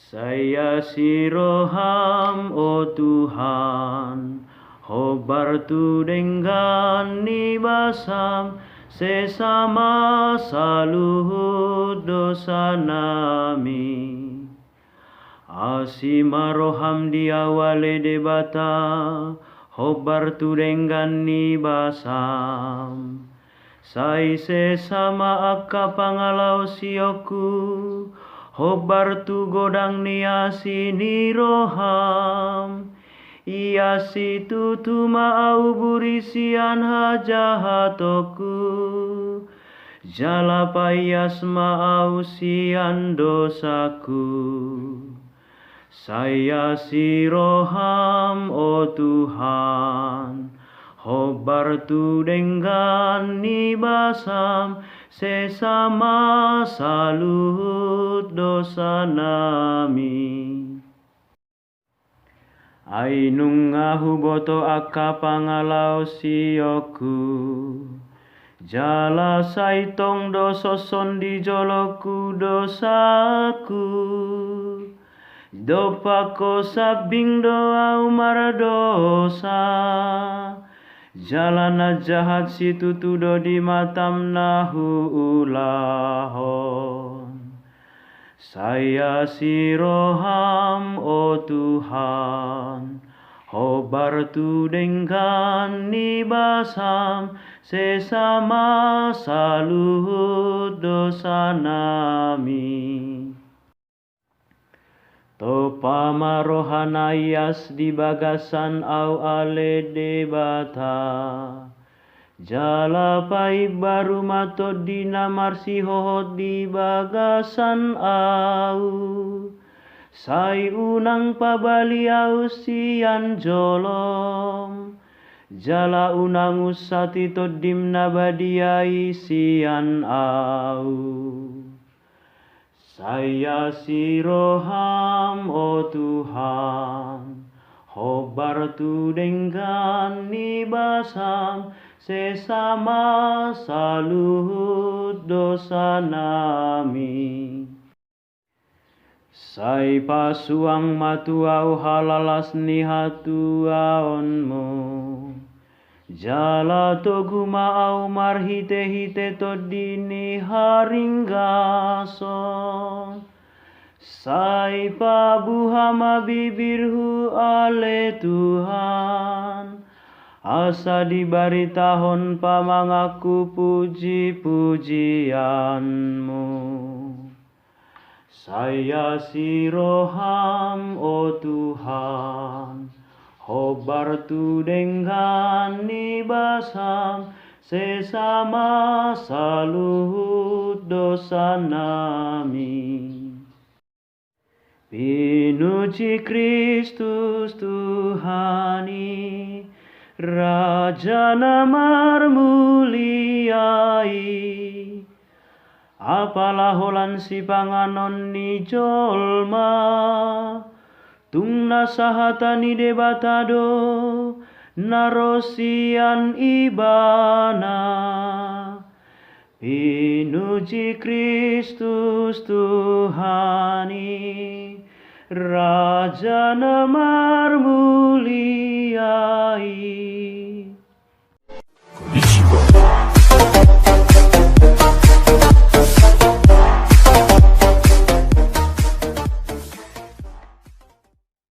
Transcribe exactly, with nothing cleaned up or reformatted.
Sai asi roham, o Tuhan, hombar tu denggan ni basam, sesa ma saluhut dosanami. Asi ma roham di ahu ale Debata, hombar tu denggan ni basam. Sai sesa ma angka pangalaosionku, hombar tu godang ni asi ni roham. Iasi tutu ma ahu buri sian hajahatonku, jala paias ma ahu sian dosaku. Sai asi roham, o Tuhan, hombar tu denggan ni basam, sesa ma saluhut dosanami. Ai nunga huboto angka pangalaosionku, jala sai tong do songon di jolongku dosaku. Dompak ho sambing do ahu mardosa, jala na jahat situtu do di matam na huulahon. Sai asi roham, o Tuhan, hombar tu denggan ni basam, sesa ma saluhut dosanami. Tompa ma roha na ias di bagasan ahu ale Debata, jala paimbaru ma tondi na marsihohot di bagasan ahu. Sai unang pabali ahu sian jolom, jala unang unsati tondim na badia i sian ahu. Sai asi roham, o Tuhan, hombar tu denggan ni basam, sesa ma saluhut dosanami. Sai pasuang ma tu ahu halalas ni hatuaonmu, jala togu ma ahu marhitehite tondi ni haringgason. Sai pabuha ma bibirhu ale Tuhan, asa dibaritahon pamanganku pujipujianmu. Sai asi roham, o Tuhan, hombar tu denggan ni basam, sesa ma saluhut dosanami. Pinuji Kristus Tuhan i, Raja na marmulia i. Apala holan sipanganon ni jolma, tung nasa hata ni Debata do na ro sian Ibana. Pinuji Kristus Tuhan i, Raja na marmulia i.